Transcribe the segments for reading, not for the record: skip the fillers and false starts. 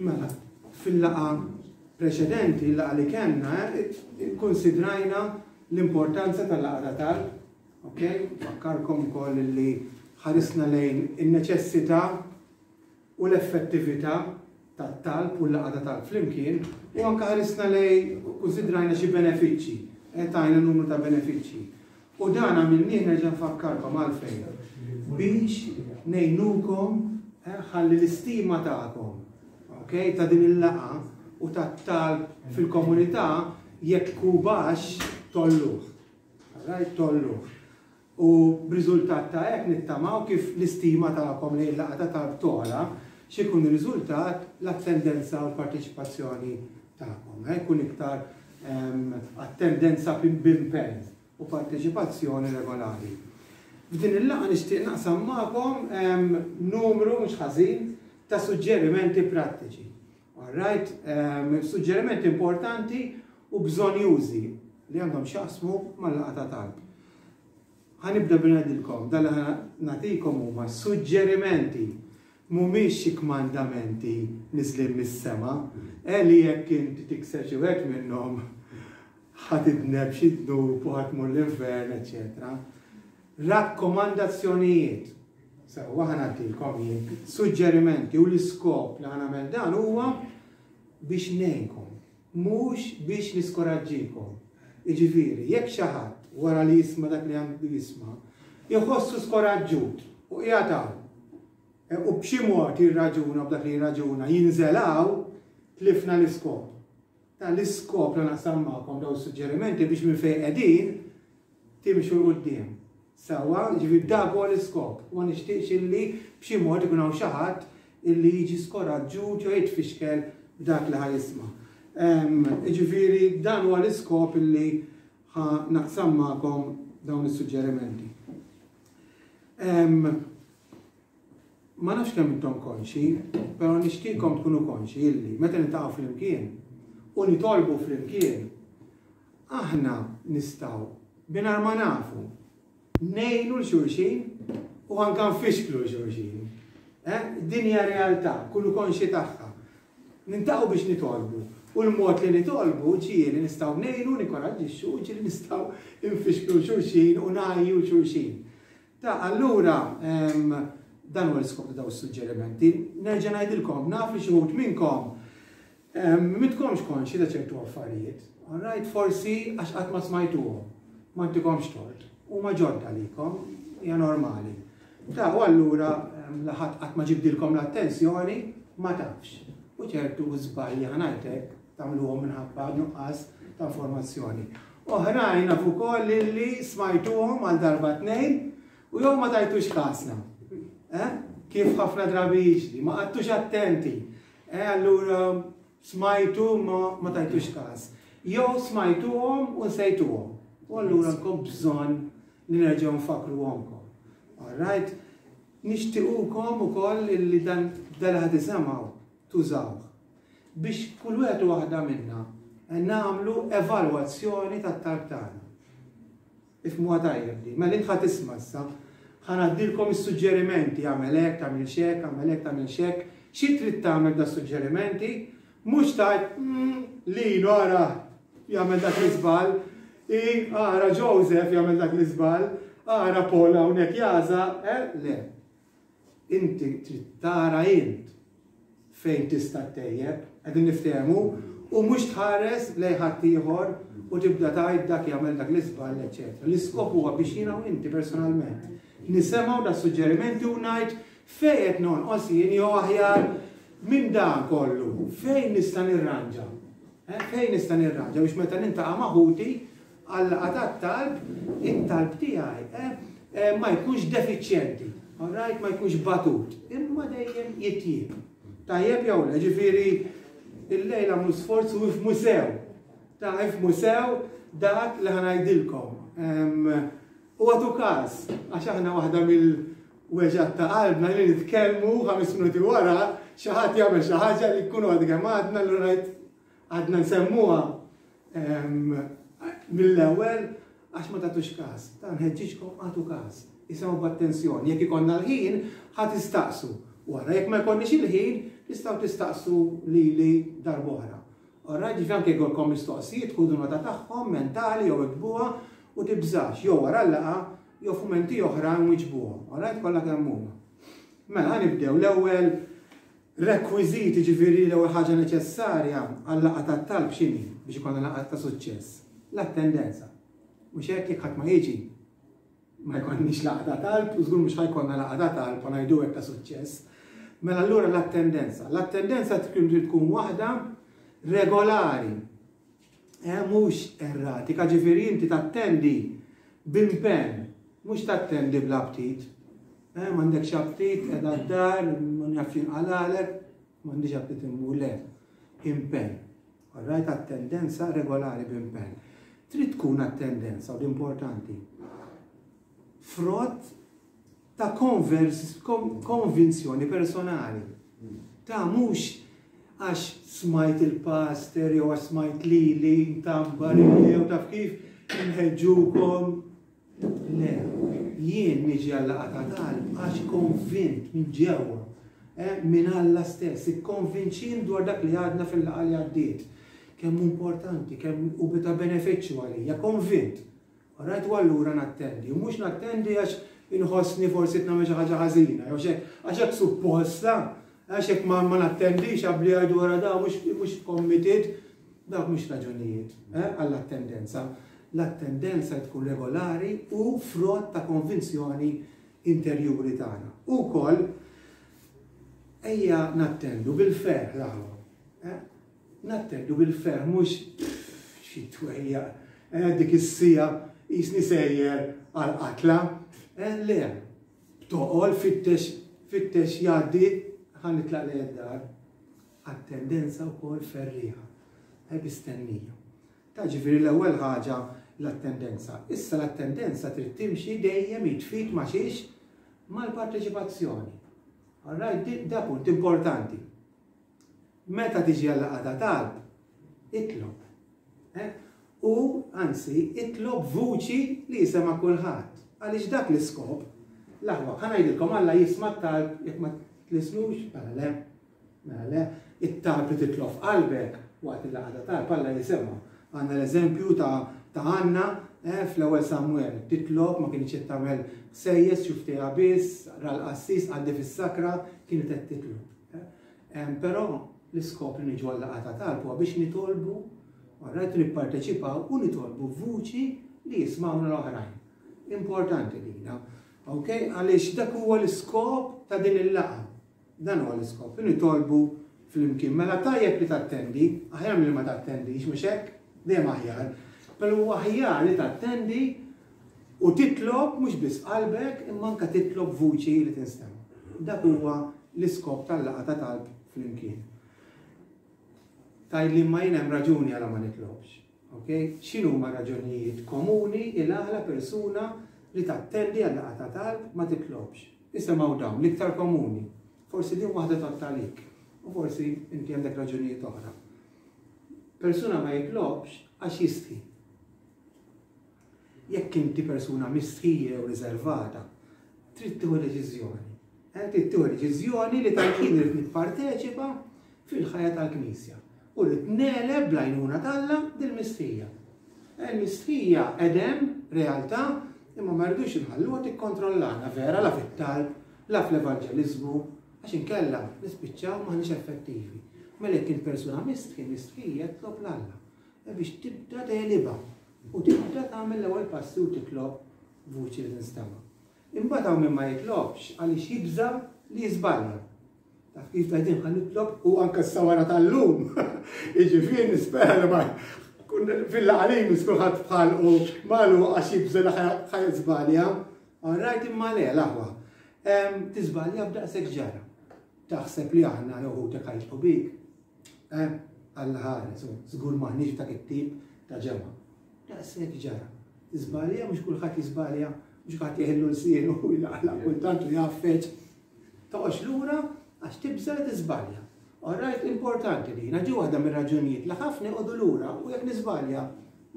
Mela, fil-laqgħa preċedenti, il-laqgħa li kellna, ikkunsidrajna l-importanza tal-laqgħa ta' talb, ok? Fakkarkom ukoll li ħarisna lejn in-neċessità u l-effettività tat-talb u l-laqgħa ta' talb flimkien u anke ħarisna lejn kunsidrajna xi benefiċċji, eh, tajna numru ta' benefiċċji. U dan għamilnieh nerġa' nfakkarkom għalfejn. Biex ngħinukom eh, ħalli l-istima tagħkom, ok, ta' din il-laqgħa u tat-talb fil-komunità jekk hu baxx tolluh. Right, tolluh. U b'riżultat ta' hekk nittamaw kif l-istima tagħkom lejn il-laqgħa ta' talb togħla, x'ikun ir-riżultat l-attendenza u l-parteċipazzjoni tagħkom. Eh, jkun iktar ehm, attendenza b'impenn u parteċipazzjoni regolari. F'din il-laqgħa nixtieq naqsam magħkom ehm, numru mhux ħażin ta' suġġerimenti prattiċi. All right, ehm, suġġerimenti importanti u bżonjużi li għandhom x'jaqsmu mal-laqgħa ta' talb. Ħa nibda billi ngħidilkom, dan li ħa nagħtikom huma suġġerimenti, mhumiex xi kmandamenti niżlin mis-sema, eh li jekk inti tikser xi wieħed minnhom ħa tidneb xi dnub u ħa tmur l-infern, eċċetera. Rakkomandazzjonijiet. Sewwa ħa nagħtilkom jien suġġerimenti u l-iskop li ħa nagħmel dan huwa biex ngħinkom. Mhux biex niskoraġġikom. Jiġifieri, jekk xi ħadd, wara li jisma' dak li għandu jisma', iħossu skoraġġut u qiegħed hawn, u b'xi mod jirraġuna b'dak li jirraġuna, jinżel hawn, tlifna l-iskop. Ta' l-iskop li naqsam magħkom dawn is-suġġerimenti biex minn fejn qegħdin timxu 'l quddiem. Sewwa, jiġifieri dak huwa l-iskop. U ma nixtieqx illi b'xi mod ikun hawn xi ħadd illi jiġi skoraġġut jew jitfixkel b'dak li ħa jisma'. Jiġifieri dan huwa l-iskop illi ħa naqsam magħkom dawn is-suġġerimenti. Ma nafx kemm intom konxi, però nixtieqkom tkunu konxi illi meta niltaqgħu flimkien u nitolbu flimkien, Aħna nistgħu, mingħajr ma nafu, ngħinu 'l xulxin u anke nfixklu 'l xulxin. Eh? Din hija realtà, kunu konxji tagħha. Nintaqgħu biex nitolbu. U l-mod li nitolbu ġieli nistgħu ngħinu, nikoraġġixxu, u ġieli nistgħu nfixklu 'l xulxin u ngħajju 'l xulxin. Ta' allura dan huwa l-iskop ta' dawn is-suġġerimenti. Nerġa' ngħidilkom, naf li xi wħud minnkom M'intkomx konxji ta' ċertu affarijiet, alright, forsi għax qatt ma smajtuhom. Ma ntikomx tort. Huma ġodda għalikom, hija normali. Ta' u allura la ħadd qatt ma ġibdilkom l-attenzjoni, ma tafx. U ċertu żbalji ħa ngħid hekk tagħmluhom minħabba nuqqas ta' informazzjoni. Oħrajn naf ukoll illi smajtuhom għal darba tnejn u jew ma tajtux kasna. Eh? Kif ħafna drabi jiġri, ma qgħadtux attenti. Eh, allura smajtu ma, ma tajtux każ. Jew smajtuhom u nsejtuhom. U allura għandkom bżonn li nerġgħu nfakkruhomkom. All right? Nixtiequkom ukoll li dan dal ħad isemgħu tużawh biex kull wieħed u waħda minna nagħmlu evalwazzjoni tat-talb tagħna. Ifhmuha tajjeb din. Mela int ħa tisma' issa. Ħa ngħaddilkom is-suġġerimenti, agħmel hekk, tagħmilx hekk, agħmel hekk, tagħmilx hekk. Xi trid tagħmel b'das-suġġerimenti? Mhux tgħid, mm, Lino ara jagħmel dak l-iżball, i ara Joseph jagħmel dak l-iżball, ara Paul hawnhekk jagħżaq, eh, le. Inti trid tara int fejn tista' ttejjeb, qegħdin niftehmu, u mhux tħares lejn ħaddieħor u tibda tgħid dak jagħmel dak l-iżball, eċċetera. L-iskop huwa biex jiena u inti personalment nisemgħu das-suġġerimenti u ngħid fejn qed nonqos jien jew aħjar minn dan kollu fejn nista' nirranġa. Eh, fejn nista' nirranġa biex meta nintaqa' ma' ħuti Għal-laqgħa tat-talb, it-talb tiegħi eh, ma jkunx defiċjenti, all right, ma jkunx batut, imma dejjem jitjieb. Tajjeb jew le, ġifieri illejla għamlu sforz u ifmu sew. Ta' ifmu sew dak li ħanajdilkom. U għatu każ, għax aħna waħda mill-weġgħat ta' qalbna li nitkellmu ħames minuti wara xi ħadd jagħmel xi ħaġa li jkunu għad kemm għadna l ngħid Għadna nsemmuha mill-ewwel għax ma tagħtux każ. Ta' nħeġġiġkom agħtu każ. Isimgħu b'attenzjoni. Jekk ikollna l-ħin, ħa tistaqsu. Wara jekk ma jkollniex il-ħin, tistgħu tistaqsu lili darb'oħra. Alright, ġifieri anke jkollkom mistoqsijiet, ħudu nota tagħhom mentali jew iktbuha u tibżax jew wara l-laqgħa jew f'mumenti oħra nwiġbuhom. Alright, kollha kemm huma. Mela nibdew l-ewwel rekwiżit, ġifieri l-ewwel ħaġa neċessarja għal-laqgħa tat-talb x'inhi biex ikollna laqgħa ta' suċċess? L-attendenza. Mhux hekk jekk ħadd ma jiġi, ma jkollniex laqgħa ta' talb, u żgur mhux ħa jkollna laqgħa ta' talb u ngħidu hekk ta' suċċess. Mela allura l-attendenza. L-attendenza trid tkun waħda regolari, eh, mhux erratika, ġifieri inti tattendi b'impenn, mhux tattendi bla aptit. Eh, m'għandekx aptit, qiegħda d-dar, ma nafx inqalalek, m'għandix aptit immur le. Impenn. Alright, attendenza regolari b'impenn. Trid tkun attendenza, u l-importanti, frott ta' konvinzjoni personali. Ta' mhux għax smajt il-pastor jew għax smajt lili ntambar jew taf kif nħeġġukom Le, jien niġi għal-laqgħa ta' talb għax konvint minn ġewwa, eh, minn Alla stess, ikkonvinċin dwar dak li għadna fil-laqgħa li għaddiet. Kemm hu importanti, kemm hu ta' benefiċċju għalija, konvint. Alright, u allura nattendi. U mhux nattendi għax inħossni forsi qed nagħmel xi ħaġa ħażina, jew xi għax hekk supposta, għax hekk ma, ma nattendix qabli jgħidu wara da mhux mhux committed, dawk mhux raġunijiet eh, għall-attendenza. L-attendenza tkun regolari u frott ta' konvinzjoni interjuri tagħna. U wkoll ejja nattendu bil-ferħ l-aħwa. Eh? Nattendu bil-ferħ mhux xi twejja, eh, dik is-sija jisni sejjer għal-qatla. Eh, le, toqol fittex fittex jgħaddi ħa nitlaq lejn id-dar. Attendenza wkoll ferrieħa, eh, bistennija. Ta' ġifieri l-ewwel ħaġa l-attendenza. Issa l-attendenza trid timxi dejjem jitfit ma' xiex mal-parteċipazzjoni. Alright, da punt importanti. Meta tiġi għal laqgħa ta' talb, itlob. Eh? U anzi, itlob vuċi li jisema' kulħadd. Għaliex dak l-iskop, l-aħwa, ħa ngħidilkom Alla jisma' t-talb jekk ma tlisnux, mela le. Mela le, it-talb li titlob f'qalbek waqt il-laqgħa ta' talb Alla jisimgħu. Għandna l-eżempju ta' ta' Anna eh, fl-ewwel Samwel, titlob ma kienx qed tagħmel ħsejjes xuftejha biss, ra l-qassis għaddi fis-sakra, kienet qed titlob. Eh. Però l-iskop li niġu għal-laqgħa ta' talb huwa biex nitolbu, rajt nipparteċipaw u nitolbu vuċi li jismawna l-oħrajn. Importanti dina. Ok? Għaliex dak huwa l-iskop ta' din il-laqgħa. Dan huwa l-iskop, li nitolbu flimkien. Mela tajjeb li tattendi, aħjar milli ma tattendix, mhux hekk? Dejjem aħjar. Però huwa aħjar li tattendi u titlob mhux biss f'qalbek imma anke titlob b'vuċi li tinstema'. Dak huwa l-iskop tal-laqgħa ta' talb flimkien. Tgħidli imma jien hemm raġuni għala ma nitlobx. Ok? X'inhuma raġunijiet komuni il-għala persuna li tattendi għal laqgħa ta' talb ma titlobx? Isimgħu dawn, l-iktar komuni. Forsi din waħda tgħodd għalik u forsi inti għandek raġunijiet oħra. Persuna ma jitlobx għax jistħi. Jekk inti persuna mistħija jew riservata, trid tieħu deċiżjoni. Eh, trid tieħu deċiżjoni li tal-ħin irid nipparteċipa fil-ħajja tal-Knisja u rrid negħleb bl-għajnuna t'Alla dil-mistħija. Il-mistħija qegħda hemm, realtà, imma ma rridux inħalluha tikkontrollana vera la fit-talb, la fl-evanġeliżmu, għax inkella nispiċċaw m'aħniex effettivi. Mela jekk int persuna mistħi, mistħija tlob 'l Alla e biex tibda tegħlibha u tibda tagħmel l-ewwel passi u titlob vuċi li tinstema'. Imbagħad hawn min ma jitlobx għaliex jibża' li jiżbalja. Taf kif tgħidin ħa nitlob u anke s-sawara tal-lum. Jiġifieri nispera li ma fil-laqgħa li jmiss kulħadd bħal u magħluq għax jibża' li ħa jiżbalja. All right imma le l-aħwa. Tiżbalja b'daqshekk ġara. Taħseb li aħna jew ħutek ħa bik. Eh, Alla ħares, żgur m'aħniex dak it-tip ta' ġemgħa. Daqshekk ġara. Tiżbalja mhux kulħadd jiżbalja, mhux kulħadd jeħillu lsienu u jlaqlaq kultant u jgħaffeġ. Toqgħodx lura għax tibża' li tiżbalja. All right, importanti li jiena ġi waħda mir-raġunijiet li ħafna joqogħdu lura u jekk niżbalja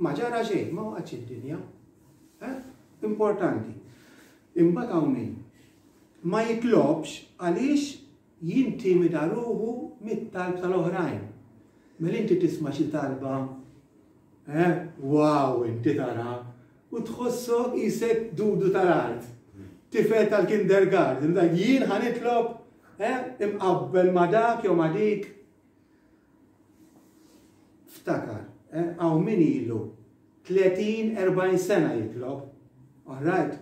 ma ġara xejn, ma waqgħetx id-dinja. Eh? Importanti. Imbagħad hawn min ma jitlobx għaliex. Jintimida ruħu mit-talb tal-oħrajn. Mela inti tisma' xi talba, eh, wow, inti tara, u tħossok qisek dudu tal-art. Tifel tal-kindergarten, dak jien ħa nitlob, eh, imqabbel ma' dak jew ma' dik. Ftakar, eh, hawn min ilu 30, 40 sena jitlob. All right?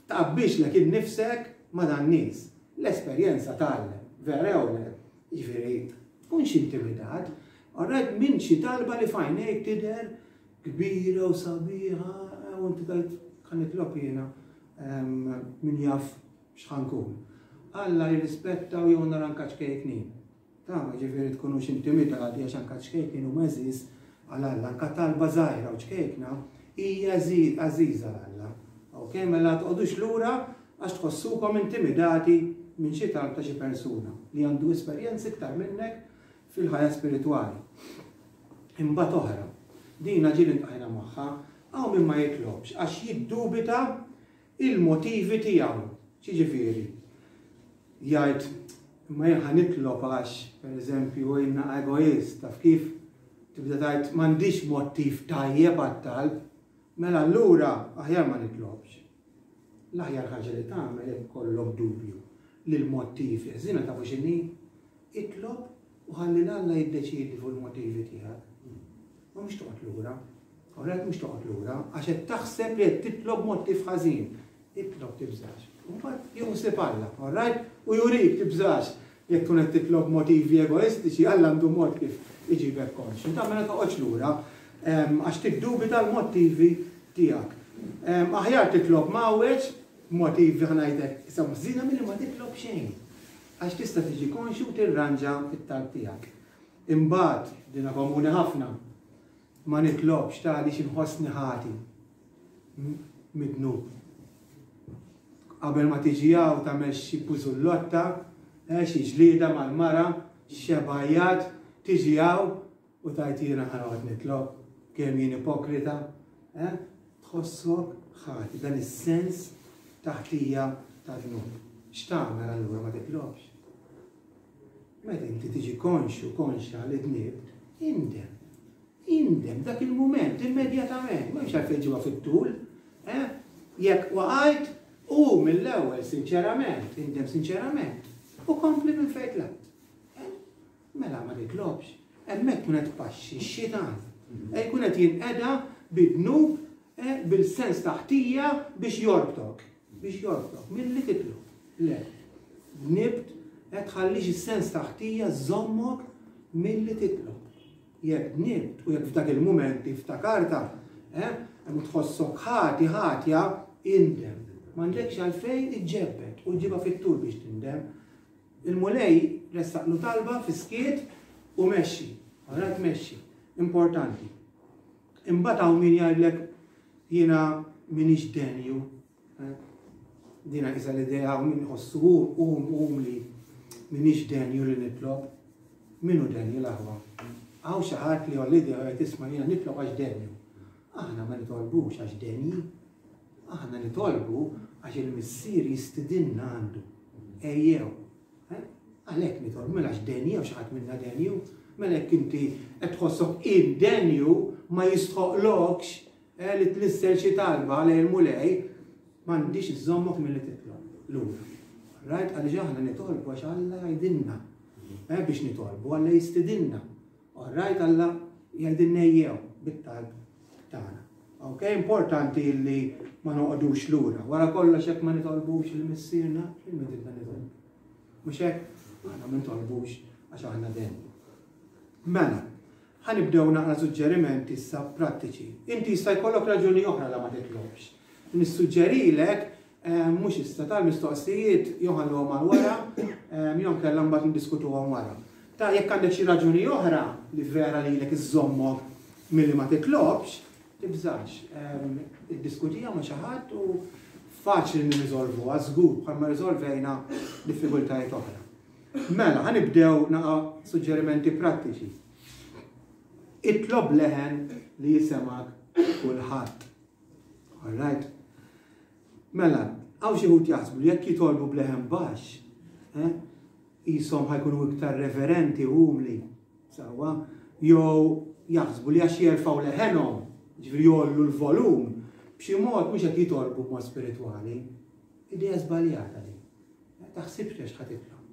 Tqabbilx innifsek ma' dan nies. L-esperjenza tgħallem, vera jew le? Jiġifieri, tkunx intimidat, alright, minn xi talba li f'għajnejk tidher kbira u sabiħa u inti tgħid ħa nitlob jiena min jaf x'ħa nkun. Alla jirrispetta u jonora anke ċkejknin. Ta' jiġifieri tkunux intimidati għax anke ċ-ċkejknin huma għeżież għal Alla. Anke talba żgħira u ċkejkna hija għażiża għal Alla. Ok, mela toqgħodux lura għax tħossukom intimidati minn xi talb ta' xi persuna li għandu esperjenza iktar minnek fil-ħajja spiritwali. Imbagħad oħra, dina ġieli ntqajna magħha, hawn min ma jitlobx għax jiddubita il-motivi tiegħu. X'jiġifieri? Jgħid, imma jien ħa nitlob għax, pereżempju, jien naqa' egoist, taf kif? Tibda tgħid m'għandix mottiv tajjeb għat-talb, mela allura aħjar ma nitlobx. L-aħjar ħaġa li tagħmel jekk ikollok dubju li l-motivi ħżiena tafu x'inhi? Itlob u ħalli 'l Alla jiddeċiedi fuq il-motivi tiegħek. Ma mhux toqgħod lura. Alright, mhux toqgħod lura, għax qed taħseb li qed titlob motiv ħażin. Itlob tibżax. U mbagħad jieħu ħsieb Alla, alright? U jurik tibżax jekk tkun qed titlob motivi egoistiċi, Alla għandu mod kif iġibek konxju. Ta' mela toqgħodx lura għax tiddubita l-motivi tiegħek. Aħjar titlob mgħawweġ motivi ħa ngħidlek issa ħżiena milli ma titlob xejn. Għax tista' tiġi konxju u tirranġa t-talb tiegħek. Imbagħad, dina komuni ħafna, ma nitlobx ta' għaliex inħossni ħati. Midnub. Qabel ma tiġi hawn tagħmel xi pużullotta, eh, xi ġlieda mal-mara, xebajjat, tiġi hawn u tgħid jiena ħa noqgħod nitlob, kemm jien ipokrita, eh? Tħossok ħati, dan is-sens ta' ħtija ta' dnub. X'tagħmel allura ma titlobx? Meta inti tiġi konxju, konxja li dnibt, indem. Indem dak il-mument, immedjatament, m'hemmx għalfejn ġibha fit-tul. Eh? Jekk waqajt, u mill-ewwel sinċerament, indem sinċerament, u kompli minn fejn tlaqt. Eh? Mela ma titlobx. Hemmhekk tkun qed tpaxxi x-xitan. E jkun qed jinqeda bid-dnub eh, bil-sens ta' ħtija biex jorbtok. Biex jorbtok, milli titlob. Le. Dnibt, eh, tħallix is-sens ta' ħtija żommok milli titlob. Jekk dnibt u jekk f'dak il-mument iftakarta, eh, u tħossok ħati ħatja, indem. M'għandekx għalfejn iġġebbed u ġibha fit-tul biex tindem. Il-Mulej ressaqlu talba fis-skiet u mexxi. Għara tmexxi. Importanti. Imbagħad hawn min jgħidlek jiena m'iniex denju. Eh? Dina isa l-idea hawn min iħossu um umli m'iniex denju li nitlob. Min hu denju l-aħwa? Hawn xi ħadd li jolli idea jgħid isma' jiena nitlob għax denju. Aħna ma nitolbux għax denji. Aħna nitolbu għax il-Missier jistidinna għandu. Ejjew. Eh? Għalhekk nitolbu, mela għax denji jew xi ħadd minna denju. Mela jekk inti qed tħossok indenju ma jistħoqlokx eh, li tnissel xi talba lejn il-Mulej, m'għandix iżommok milli titlob lura. Right? Għaliex aħna nitolbu għax Alla jgħidilna eh, biex nitolbu, Alla jistidilna. Right? Alla jgħidilna ejjew bit-talb tagħna. Ok, importanti li ma noqogħdux lura. Wara kollox jekk ma nitolbux lil Missierna, lil min tibda nitolbu. Mhux hekk? Aħna ma nitolbux għax aħna denji. Mela, ħa nibdew naqra suġġerimenti issa prattiċi. Inti jista' jkollok raġuni oħra la ma titlobx. Nissuġġerilek eh, mhux issa tal-mistoqsijiet jew ħalluhom għal wara, eh, jew kellha mbagħad niddiskutuhom wara. Ta' jekk għandek xi raġuni oħra li vera lilek iżżommok milli ma titlobx, tibżax. Ehm, iddiskutiha ma' xi ħadd u faċli nirriżolvuha żgur bħalma riżolvejna diffikultajiet oħra. Mela, ħa nibdew naqa' suġġerimenti prattiċi. Itlob leħen li jisemak kulħadd. All right? Mela, hawn xi wħud jaħsbu li jekk jitolbu b'leħen baxx, eh, qishom ħa jkunu iktar reverenti u umli, sewwa, jew jaħsbu li għax jerfgħu leħenhom, jiġifieri jgħollu l-volum, b'xi mod mhux qed jitolbu b'mod spiritwali. Idea żbaljata din. Taħsibx li għax ħa titlob.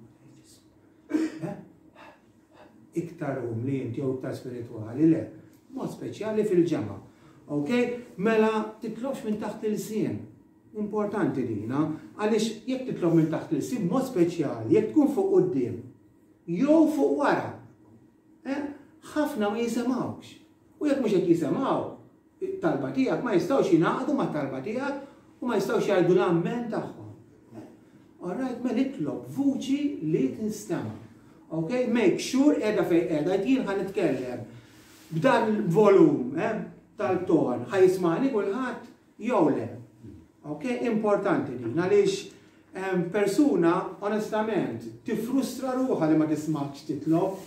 Eh? Iktar umli inti jew iktar spiritwali, le. Mod speċjali fil-ġemgħa. Ok? Mela titlobx minn taħt il-sien. Importanti dina, għaliex jekk titlob minn taħt l-ilsien b'mod speċjali, jekk tkun fuq quddiem jew fuq wara, eh, ħafna ma jisemgħux. U jekk mhux qed jisemgħu, it-talba tiegħek ma jistgħux jingħaqdu mat-talba tiegħek u ma jistgħux jgħidu l-ammen tagħhom. Eh, all right, mela itlob vuċi li tinstema'. Ok, make sure qiegħda fejn qiegħda, jien ħa nitkellem b'dan il-volum eh, tal-ton, ħa jismani kulħadd, Jew le. Ok, importanti din għaliex persuna onestament tifrustra ruħha li ma tismakx titlob.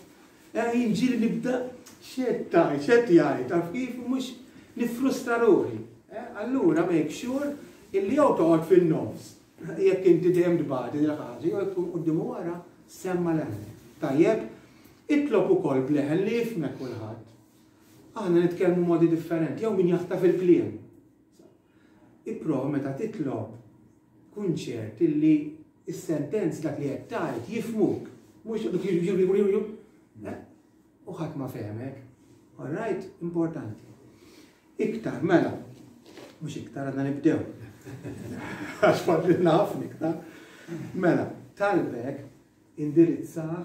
Eh, jien ġieli nibda x'qed tgħid, x'qed jgħid, taf kif mhux nifrustra ruħi. Eh, allura make sure illi jew toqgħod fin-nofs, jekk inti dejjem tbati dil ħaġa, jew jekk tkun quddiem u wara, semma leħnek. Tajjeb, itlob ukoll b'leħen li jifhmek kulħadd. Aħna nitkellmu modi differenti, jew min jaħtaf il-kliem. Ipprova meta titlob kun ċert illi is-sentenz dak li qed tgħid jifhmuk. Mhux eh? U ħadd ma fehmek. All right, importanti. Iktar, mela, mhux iktar għadna nibdew. Għax fadlilna ħafna iktar. Mela, talbek indirizzah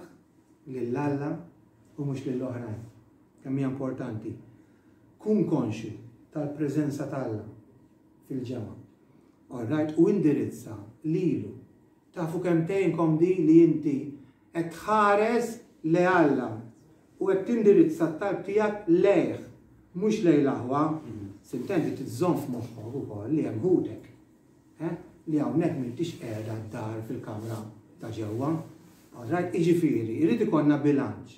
lil Alla u mhux lil oħrajn. Kemm hija importanti. Kun konxju tal-preżenza ta' Alla fil-ġemgħa. All right, u indirizza lilu. Tafu kemm tgħinkom di li inti qed tħares le Alla u qed tindirizza t-talb tiegħek lejh, mhux lejn l-aħwa. Sintendi tiżżomm f'moħħok ukoll li hemm ħutek. Eh? Li hawnhekk m'intix qiegħda d-dar fil-kamra ta' ġewwa. All right, jiġifieri, irid ikollna bilanċ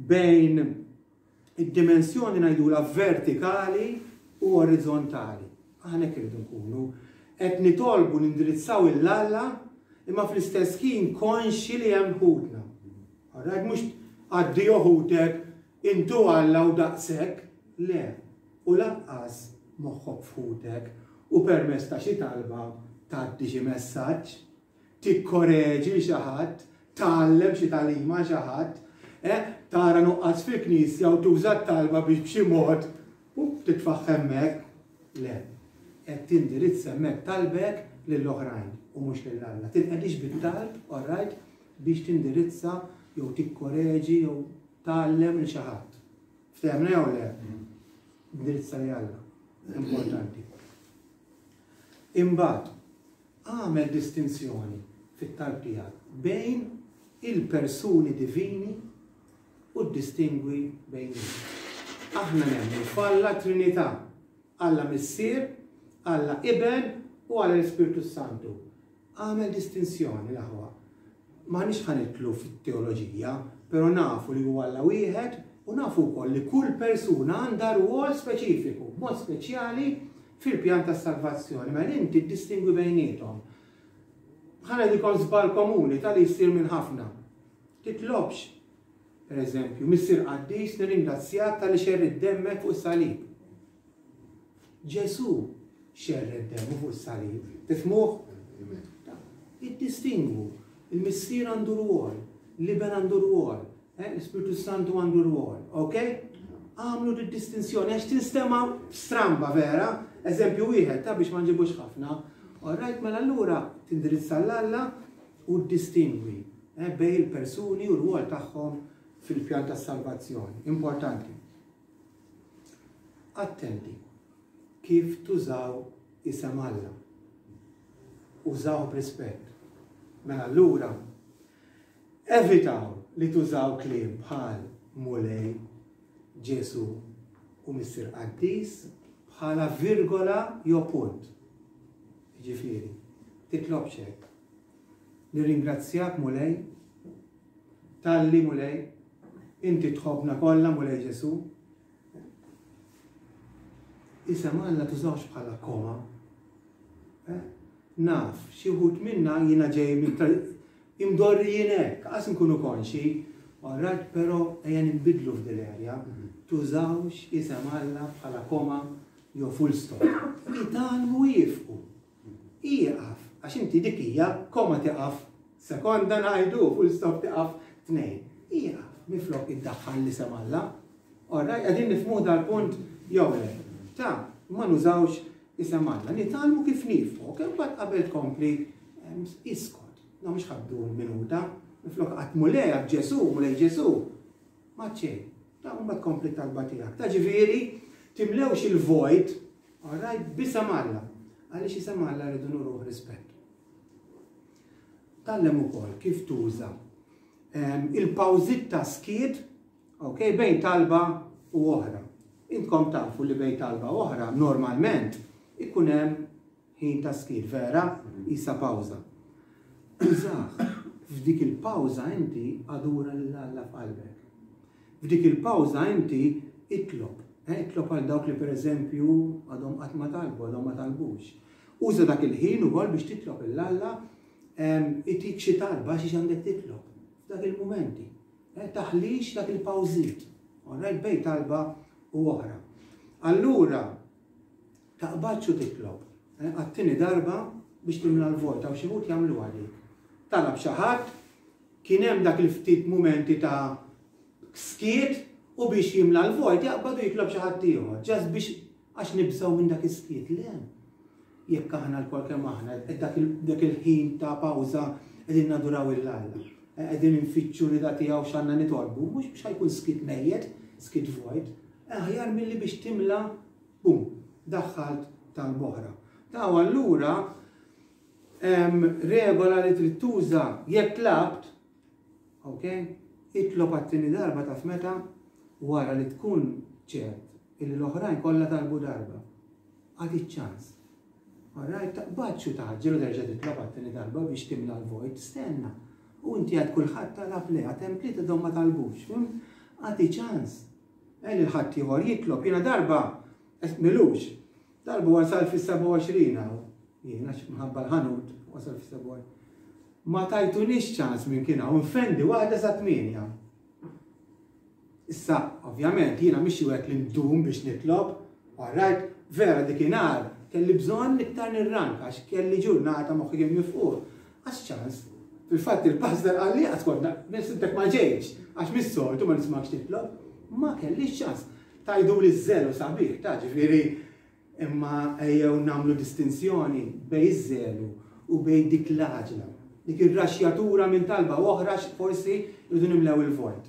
bejn id-dimensjoni ngħidulha vertikali u orizzontali. Aħna hekk irridu nkunu. Qed nitolbu nindirizzaw 'il Alla imma fl-istess ħin konxji li hemm ħutna. All right, mhux addio ħutek, intu Alla u daqshekk. Le, u lanqas moħħok f'ħutek u permezz ta' xi talba tgħaddi xi messaġġ, tikkoreġi 'l xi ħadd, tgħallem xi tagħlima 'l xi ħadd, eh, tara nuqqas fil-knisja u tuża t-talba biex b'xi mod up titfagħha hemmhekk. Le. Qed tindirizza hemmhekk talbek lill-oħrajn u mhux lil Alla. Tinqedix bit-talb, all right, biex tindirizza jew tikkoreġi jew tgħallem lil xi ħadd. Ftehmna jew le? Indirizza li Alla. Importanti. Imbagħad, agħmel distinzjoni fit-talb tiegħek bejn il-persuni divini u ddistingwi bejniethom. Aħna nemmnu f'Alla Trinità, Alla Missier, Alla Iben u Alla l-Ispirtu s-Santu. Agħmel distinzjoni, l-aħwa. M'aħniex ħa nidħlu fit-teoloġija, però nafu li hu Alla wieħed u nafu wkoll li kull persuna għandha rwol speċifiku, b'mod speċjali fil-pjan tas-salvazzjoni. Mela inti ddistingwi bejniethom. Ħa ngħidilkom żball komuni ta' li jsir minn ħafna. Titlobx, per eżempju, Missier Qaddis nirringrazzjak talli xerridt demmek fuq is-salib. Ġesù xerred demmu fuq is-salib. Tifhmuh? Iddistingwu. Il-Missier għandu rwol, l-Iben għandu rwol, eh, l-Ispirtu Santu għandu rwol. Ok? Għamlu di distinzjoni għax tinstema stramba vera, eżempju wieħed ta' biex ma nġibux ħafna. All right, mela allura tindirizza l-Alla u ddistingwi eh, bej il-persuni u r-rwol tagħhom fil-pjan tas-salvazzjoni. Importanti. Attenti kif tużaw isem Alla. Użawh b'rispett. Mela allura, evitaw li tużaw kliem bħal Mulej, Ġesù u Missier Qaddis bħala virgola jew punt. Jiġifieri, titlobx hekk. Nirringrazzjak Mulej Talli, Mulej, inti tħobbna kollha, Mulej Ġesù. Isem Alla tużawx bħala koma. Eh? Naf, xi wħud minna jiena ġej minn Imdorrijin hekk, qas nkunu konxi, alright, però ejja ninbidlu f'dil area. Tużawx isem Alla bħala koma jew full stop. Itgħallmu jifqu. Ieqaf, għax inti dik hija koma tiqaf sekonda ngħidu, full stop tiqaf tnejn. Ieqaf, minflok iddaħħal l-isem Alla. Alright, qegħdin nifhmuh dal-punt jew le? Ta' ma nużawx isem Alla. Nitgħallmu kif nifqu, kemm mbagħad qabel tkompli iskot. No mhux ħaddu minuta, minflok qatt Mulej għad Ġesù, Mulej Ġesù. Ma xejn. Ta' mbagħad tkompli talba tiegħek. Ta' ġifieri timlewx il-vojt, alright, b'isem Alla. Għaliex isem Alla rridu nuruh rispett. Tgħallem ukoll kif tuża il-pawżit ta' skiet, ok, bejn talba u oħra. Intkom tafu li bejn talba u oħra normalment ikun hemm ħin ta' skiet, vera? Isa pawża. Użah. F'dik il-pawża inti adura lil Alla f'qalbek. F'dik il-pawża inti itlob. Eh, itlob għal dawk li pereżempju għadhom qatt ma talbu, għadhom ma talbux. Uża dak il-ħin ukoll biex titlob 'il Alla itik xi talba xiex għandek titlob f'dak il-mumenti. Eh, taħlix dak il-pawżiet. Alright, bejn talba u oħra. Allura, taqbadx u titlob. Eh, għat-tieni darba biex timla l-vojt, hawn xi wħud jagħmluha dik. Talab xi ħadd, kien hemm dak il-ftit mumenti ta' skiet u biex jimla l-vojt jaqbad u jitlob xi ħadd ieħor, just biex Għax nibżgħu minn dak is-skiet. Le. Jekk aħna lkoll kemm aħna dak il-ħin ta' pawża qegħdin naduraw 'il Alla, qegħdin infittxu rida tiegħu x'għandna nitolbu, mhux biex ħa jkun skiet mejjet, skiet vojt, aħjar milli biex timla bum, daħħalt talba oħra. Taw allura regola li trid tuża jekk tlabt, ok, itlob għat-tieni darba taf meta wara li tkun ċert Illi l-oħrajn kollha talbu darba. Agħti ċ-ċans. Alright, taqbadx u tgħaġġel u terġa' titlob għat-tieni darba biex timla l-vojt, stenna. U inti għad kulħadd talab le, għad hemm tlieta għadhom ma talbux, fhimt? Agħti ċans. Eh, lil ħaddieħor jitlob. Jiena darba, milux, darba wasal fis-27 hawn. Jiena minħabba l-ħanut wasal fis-27. Ma tajtunix ċans minn kien hawn, infendi waħda sa tmienja. Issa, ovvjament, jiena mhix xi wieħed li ndum biex nitlob, alright, vera dikinhar kelli bżonn iktar nirranka għax kelli ġurnata moħħi kien mifqugħ. Għax ċans, fil-fatt il-pastor qalli għax kont nisibtek ma ġejtx, għax mis-soltu ma nismakx titlob, ma kellix ċans. Tgħiduli ż-żelu sabiħ, ta' ġifieri Imma ejjew nagħmlu distinzjoni bejn iż-żelu u bejn dik l-għaġla, dik ir-raxxjatura minn talba u oħra għax forsi rridu nimlew il-vojt.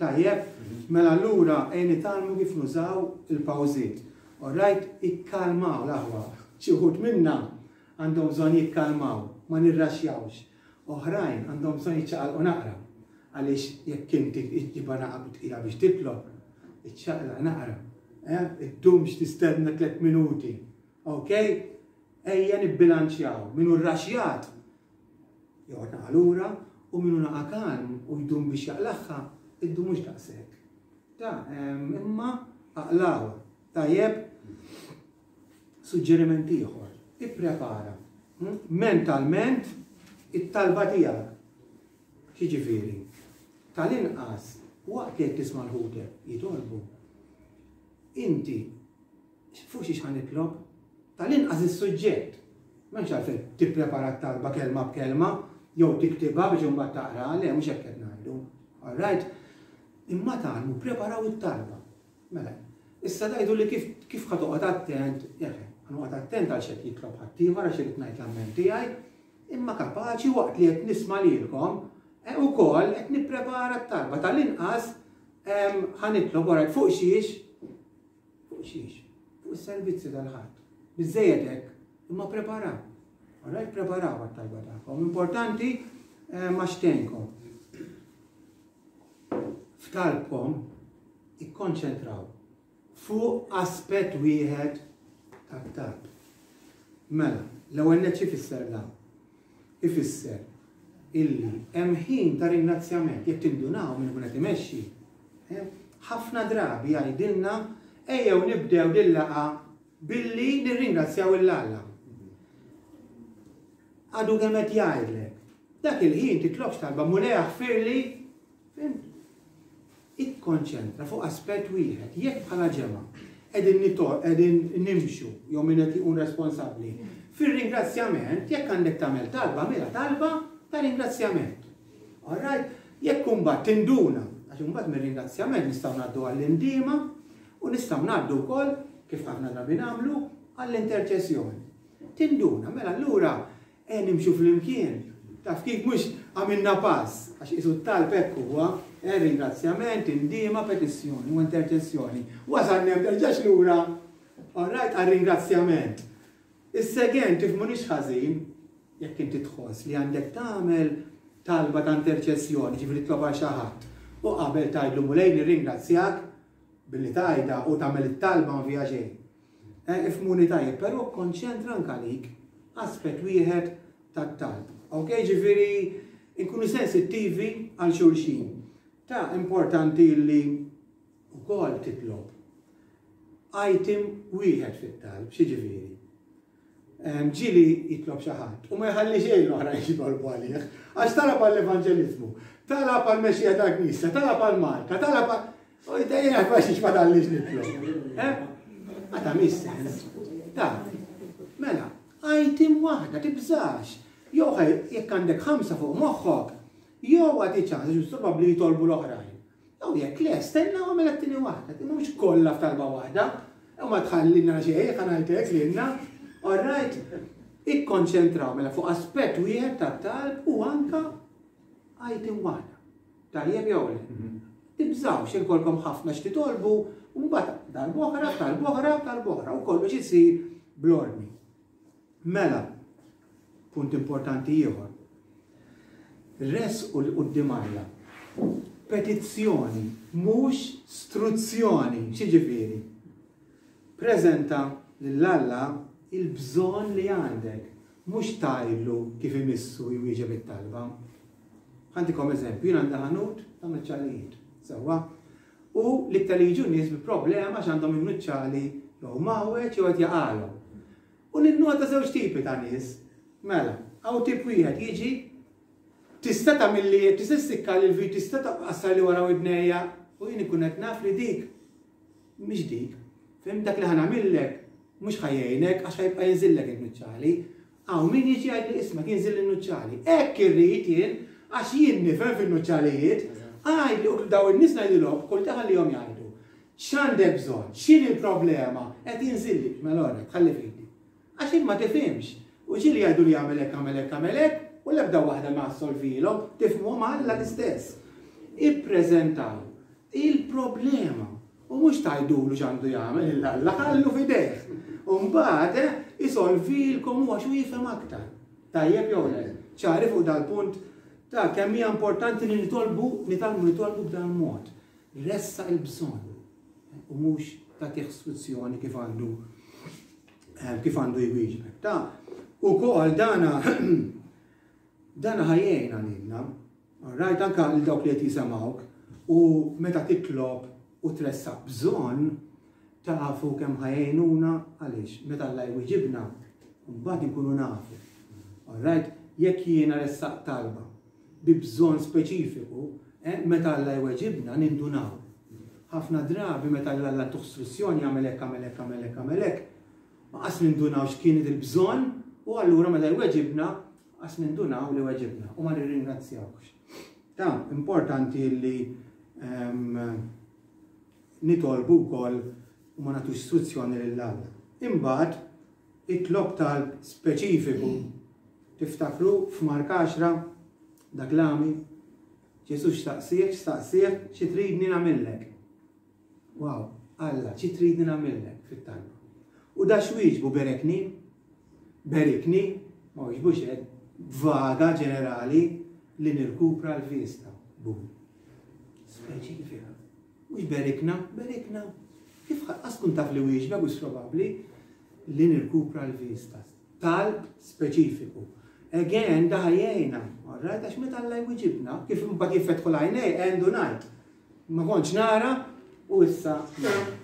Tajjeb? Mela allura ejja nitgħallmu kif nużaw il-pawżiet. Alright? Ikkalmaw l-aħwa. Xi wħud minna għandhom bżonn jikkalmaw, ma nirraxxjawx. Oħrajn għandhom bżonn jiċċaqalqu naqra. Għaliex jekk inti ġġibha naqra tqila biex titlob, iċċaqlaq naqra. Eh? Iddumx tistenna tliet minuti. Ok? Ejja nibbilanċjaw. Min hu rraxjat, joqgħod naqa' lura, u min hu naqa' kalm u jdum biex jaqlagħha, iddumux daqshekk. Ta' imma aqlgħuha. Tajjeb? Suġġeriment ieħor, ipprepara hm, mentalment it-talba tiegħek. X'jiġifieri? Tal-inqas waqt li qed tisma' l-ħutek jitolbu, inti fuq xiex ħa nitlob? Tal-inqas is-suġġett. M'hemmx għalfejn tipprepara t-talba kelma b'kelma jew tiktibha biex imbagħad taqra, le mhux hekk qed ngħidu. All right? Imma tgħallmu preparaw it-talba. Mela, issa tgħiduli kif kif ħa toqgħod attent, eħe, ħa noqgħod attent għal x'qed jitlob ħaddieħor għax irid ngħid l-amment tiegħi, imma kapaċi waqt li qed nisma' lilkom eh, ukoll qed nipprepara t-talba tal-inqas ħa nitlob wara fuq xiex fuq xiex fuq is-servizzi tal-ħadd. Biżejjed hekk, imma preparaw. Alright, preparaw għat-talba tagħkom. Importanti eh, ma xtenkom. F'talbkom ikkonċentraw fuq aspett wieħed tat-talb. Mela, l-ewwel nett x'ifisser dan? Ifisser illi hemm ħin ta' ringrazzjament, jekk tindunaw min ikun qed imexxi, eh, ħafna drabi jgħidilna ejjew nibdew dil-laqgħa billi nirringrazzjaw 'il Alla. Għadu kemm qed jgħidlek. Dak il-ħin titlobx talba Mulej aħfirli, fhimt? Ikkonċentra fuq aspett wieħed. Jekk bħala ġemgħa qegħdin qegħdin nimxu jew min qed ikun responsabbli fir-ringrazzjament, jekk għandek tagħmel talba, agħmilha talba ta' ringrazzjament. All right? Jekk imbagħad tinduna, għax imbagħad mir-ringrazzjament nistgħu ngħaddu għall-indiema u nistgħu ngħaddu wkoll, kif ħafna drabi nagħmlu, għall-interċessjoni. Tinduna, mela allura eh nimxu flimkien. Taf kif mhux għamilna pass, għax qisu t-talb hekk huwa, eh ringrazzjament, indiema, petizzjoni u interċessjoni. Wasalna hemm terġax lura. All right, għar-ringrazzjament. Issa again, tifhmunix ħażin, jekk inti tħoss li għandek tagħmel talba ta' interċessjoni, ġifieri titlob għal xi ħadd, u qabel tgħidlu Mulej nirringrazzjak billi tgħidha u tagħmel it-talba ma fiha xejn. Eh, ifhmuni tajjeb, però kkonċentra anke għalik aspett wieħed tat-talb. Ok, ġifieri nkunu sensittivi għal xulxin. Ta' importanti li Ukoll titlob. Item wieħed fit-talb, x'jiġifieri? Ġieli jitlob xi ħadd u ma jħalli xejn l-oħrajn jitolbu għalih. Għax talab għall-evanġeliżmu, talab għall-mexxija tal-Knisja, talab għal Malta, talab għal U jtejjena għax ma tgħallix nitlob. Eh? Ma tagħmilx sens. Ta' mela, item waħda tibżax. Jew jekk għandek ħamsa fuq moħħok, jew għati ċans, għax probabbli jitolbu l-oħrajn. Jew jekk le, stenna u għamel it-tieni waħda. Imma mhux kollha f'talba waħda. U ma tħallilna xejn, ħa ngħidlek lilna. All right? Ikkonċentraw mela fuq aspett wieħed tat-talb u anka item waħda. Tajjeb jew le? Mhm. Tibżgħux inkolkom ħafna x'titolbu u mbagħad darb'oħra, darb'oħra, darb'oħra u kollox isir bl-ordni. Mela, punt importanti ieħor. Ressqu 'l quddiem Alla petizzjoni, mhux struzzjoni. X'jiġifieri? Preżenta lil Alla l-bżonn li għandek, mhux tgħidlu kif imissu jwieġeb it-talba. Ħa ntikom eżempju, jien għandi ħanut ta' nuċċalijiet, sewwa? U l-iktar li jiġu nies bi problema għax għandhom in-nuċċali jew mgħawweġ jew qed jaqgħalhom. U ninnota żewġ tipi ta' nies. Mela, hawn tip wieħed jiġi, tista' tagħmilli, tista' ssikkali l-vit, tista' tqassarli wara widnejja, u jien inkun qed naf li dik mhix dik. Fhimt? Dak li ħa nagħmillek mhux ħa jgħinek għax ħa jibqa' jinżillek in-nuċċali. Hawn min jiġi jgħidli isma' jinżilli n-nuċċali. Hekk irrid jien għax jien nifhem fin-nuċċalijiet. Għidli u dawn in-nies ngħidilhom, kull ħallihom jgħidu. X'għandek bżonn? X'inhi l-problema? Qed jinżilli. Mela orrek, ħalli f'idi. Għax int ma tifhimx. U ġieli jgħiduli agħmel hekk, agħmel hekk, agħmel hekk, u l-ebda waħda ma ssolvilhom. Tifhmu ma' Alla l-istess. Ippreżentaw il-problema u mhux tgħidulu x'għandu jagħmel lil Alla, ħallu f'idejh. U mbagħad eh, isolvilkom hu għax hu jifhem aktar. Tajjeb jew le? Ċari fuq dal-punt ta' kemm hija importanti li nitolbu, nitgħallmu nitolbu b'dan il-mod. Ressaq il-bżonn u mhux tagħtih struzzjoni kif għandu eh, kif għandu jwieġbek. Ta' ukoll dana dana ħajjejna lilna. Alright, anka lil dawk li qed jisemgħuk u meta titlob u tressaq bżonn tafu kemm ħajjejnuna għaliex meta Alla jwieġibna mbagħad inkunu nafu. Alright, jekk jiena ressaq talba bi bżonn speċifiku, meta Alla jweġibna nindunaw. Ħafna drabi meta Alla ntuh struzzjoni agħmel hekk, agħmel hekk, agħmel hekk, agħmel hekk, ma qas nindunaw x'kienet il-bżonn u allura meta jweġibna qas nindunaw li weġibna u ma nirringrazzjawx. Ta' importanti li ehm, nitolbu wkoll u ma nagħtux struzzjoni lil Alla. Imbagħad itlob talb speċifiku Tiftakru f'Mark għaxra, dak l-għami? Ġesù x'staqsieh, x'staqsieh, xi tridni nagħmillek? Wow, Alla, xi tridni nagħmillek fit-talba? U da x'wieġbu berekni? Berikni, ma wieġbux hekk, b'vaga ġenerali li nirkupra l-vista. Bum. Speċifika. Mhux berikna, berikna. Kif qas tkun taf li wieġbek u probabbli li nirkupra l-vista. Talb speċifiku. Again, da ħa jgħinna, alright, għax meta Alla jwiġibna, kif imbagħad jiffetħu l-għajnej, għendu ngħid. Ma kontx nara u issa nara.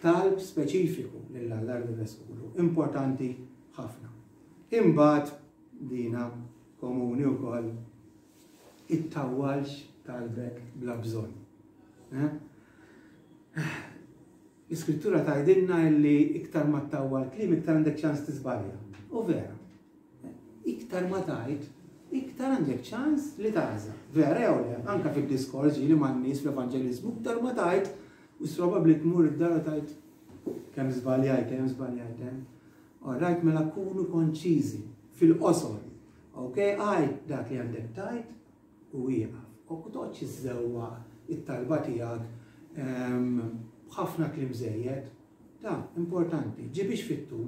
Talb speċifiku lil Alla rridu nresqulu, importanti ħafna. Imbagħad dina komuni wkoll. Ittawwalx talbek bla bżonn. Eh? L-Iskrittura tgħidilna li iktar ma ttawwal kliem iktar għandek ċans tiżbalja. U vera. Iktar ma tgħid, iktar għandek ċans li tagħżel. Vera jew le, anke fid-diskors ġieli man-nies fl-evanġeliżmu iktar ma tgħid u probabbli tmur id-dar u tgħid kemm żbaljajt hemm żbaljajt hemm. All right, mela kunu konċiżi fil-qosor. Ok, għid dak li għandek tgħid u ieqaf. U toqgħodx iżżewwaq it-talba tiegħek ehm, b'ħafna kliem żejjed. Ta' importanti, ġibix fit-tul.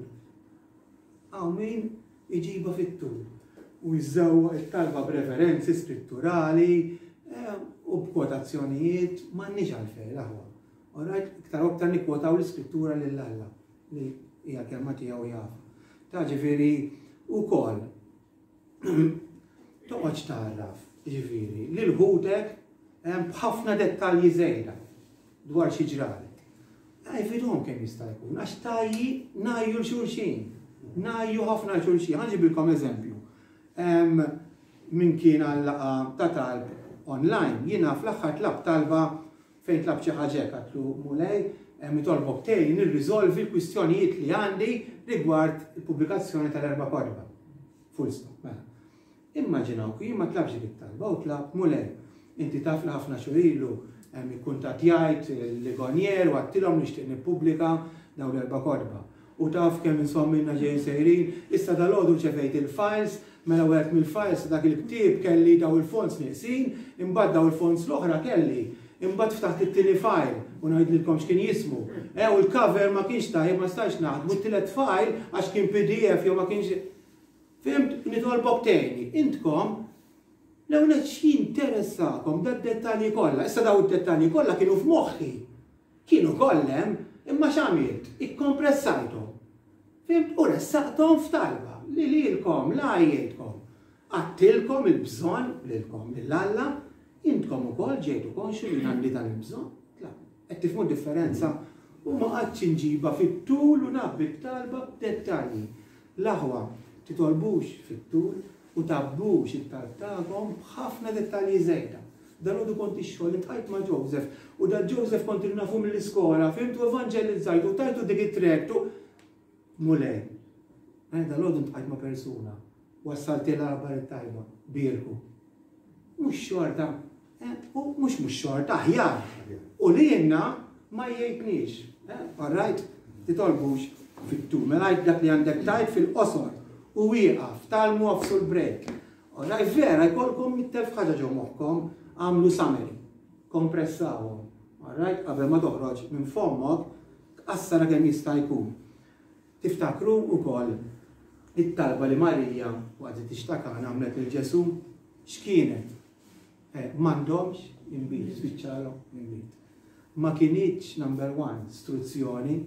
Hawn min iġibha fit-tul u jżewwaq it-talba b'referenzi skritturali ehm, u b'kwotazzjonijiet m'għandniex għalfejn l-aħwa. Alright, iktar u aktar nikkwotaw l-iskrittura lil Alla li hija kelma tiegħu jaf. Ta' ġifieri wkoll toqgħodx tgħarraf, ġifieri, lil ħutek b'ħafna dettalji żejda dwar xi ġralek. Għajfidhom kemm jista' jkun, għax tajji ngħajju l-xulxin. Ngħajju ħafna l-xulxin. Ħa nġibilkom eżempju. Min kien għal laqgħa ta' talb online, jiena fl-aħħar tlabt talba Fejn tlabt xi ħaġa hekk għadtlu, Mulej, nitolbok tgħinni nirriżolvi l-kwistjonijiet li għandi rigward il-pubblikazzjoni tal-erba' kotba. Full stop. Mela. Immaġinaw kieku jien ma tlabtx dik it-talba u tlabt, Mulej, inti taf li ħafna xhur ilu ikkuntattjajt Ligonier u għadtilhom nixtieq nippubblika dawn l-erba' kotba. U taf kemm insomma ilna ġejjin sejrin, issa dalgħodu rċevejt il-files, mela wieħed mill-files ta' dak il-ktieb kelli daw il-fonts nieqsin, imbagħad daw il-fonts l-oħra kelli. Imbagħad ftaħt it-tieni file u ngħidlilkom x'kien jismu. Eh, u l-cover ma kienx tajjeb ma stajtx naħdmu, t-tielet file għax kien PDF jew ma kienx Fhimt? Nitolbok tgħinni. Intkom l-ewwel nett x'jinteressakom dad-dettalji kollha? Issa daw id-dettalji kollha kienu f'moħħi. Kienu koll hemm, imma x'għamilt? Ikkompressajthom. Fhimt? U ressaqthom f'talba li lilkom, la għajjejtkom. Għadtilkom il-bżonn lilkom, lil Alla, intkom ukoll ġejtu konxju li għandi dan il-bżonn. Qed tifhmu d-differenza? U ma qgħadtx inġibha fit-tul u ngħabbi t-talba b'dettalji. L-aħwa, titolbux fit-tul u tgħabbux it-talb tagħkom b'ħafna dettalji żejda. Dalgħodu kont ix-xogħol, iltqajt ma' Joseph, u da Joseph kont ilu nafu mill-iskola, fhimt, u evanġelizzajtu, u tajtu dik it-tract, u. Mulej, eh, dalgħodu ltqajt ma' persuna, wassaltilha l-aħbar it-tajba, bierku. Mhux xorta, eh, u mhux mhux xorta, aħjar. U lilna ma jgħidniex. Eh, all right? Titolbux fit-tul. Mela għid dak li għandek tgħid fil-qosor u wieqaf, tgħallmu għafsu l-break. All right, vera, jkollkom mittelf ħaġa ġo moħħkom, għamlu summary, kompressawhom. All right, qabel ma toħroġ minn fommok, tqassara kemm jista' jkun. Tiftakru wkoll it-talba li Marija waqt li tixtakana għamlet lil Ġesù? X'kienet? Eh, m'għandhomx inbid, spiċċalhom inbid. Ma kinitx number one struzzjoni.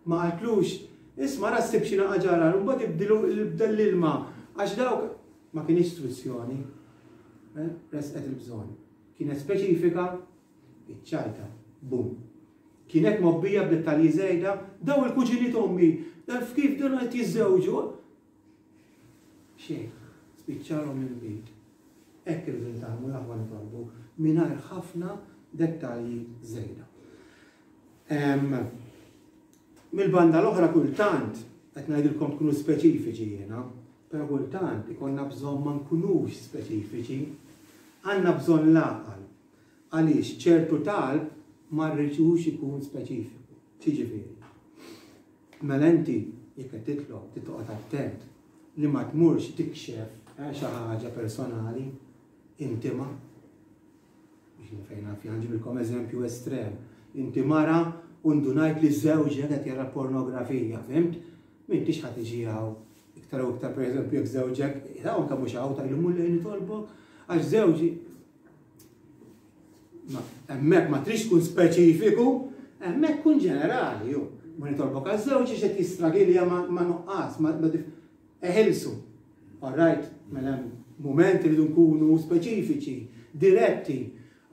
Ma qaltlux, isma' ra ssib xi naqa ġarar, u mbagħad ibdilu ibdel l-ilma għax dawk ma kinitx struzzjoni. Eh, resqet il-bżonn. Kienet speċifika, iċ-ċajta, bum. Kienet mgħobbija b'dettalji żejda, daw il-kuġini t'ommi, taf kif dawn qed jiżżewġu. Xejn, spiċċalhom l-inbid. Hekk irridu nitgħallmu l-aħwa nitolbu mingħajr ħafna dettalji żejda. Mill-banda l-oħra kultant, qed ngħidilkom tkunu speċifiċi jiena, però kultant ikollna bżonn ma nkunux speċifiċi. Għandna bżonn l-għaqal. Għaliex ċertu talb ma rridux ikun speċifiku. X'jiġifieri? Mela inti jekk qed titlob trid toqgħod attent li ma tmurx tikxef eh, xi ħaġa personali, intima. Biex fejn naf ġibilkom eżempju estrem. Inti mara u ndunajt li żewġek qed jara pornografija, fhimt? M'intix ħa tiġi hawn iktar u iktar pereżempju jekk żewġek, anke mhux hawn tgħidlu Mulej nitolbok għax żewġi Hemmhekk ma trix tkun speċifiku, hemmhekk kun ġenerali ju. Ma nitolbok għaż żewġ qed jistragilja ma nuqqas, ma eħilsu. All right, mela hemm mument irridu nkunu speċifiċi, diretti,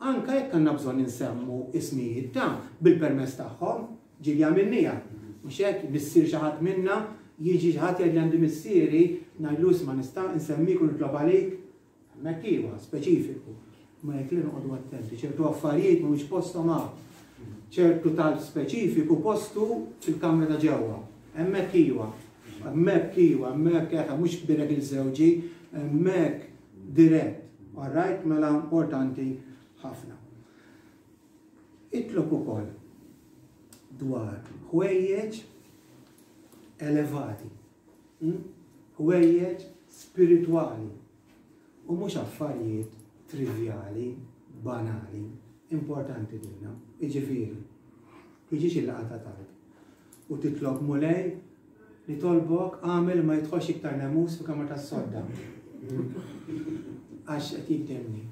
anka jekk għandna bżonn insemmu ismijiet ta' bil-permess tagħhom, ġieli għamilniha. Mhux hekk, missier xi ħadd minna, jiġi xi ħadd jgħid li għandi missieri, ngħidlu isma' nista' nsemmik u nitlob għalik. Hemmhekk iva, speċifiku. Ma jekk li noqogħdu attenti, ċertu affarijiet mhumiex posthom hawn. Ċertu talb speċifiku postu fil-kamra ta' ġewwa. Hemmhekk iva. Hemmhekk iva, hemmhekk eħe mhux birek il-żewġi, hemmhekk dirett. All right, mela importanti ħafna. Itlob ukoll dwar ħwejjeġ elevati, hm? ħwejjeġ spiritwali u mhux affarijiet trivjali, banali, importanti dinna. Iġifieri, tiġix il-laqgħa ta' talb u titlob Mulej nitolbok għamel ma jidħolx iktar nemus fil-kamra tas-sodda. Għax qed jigdemni.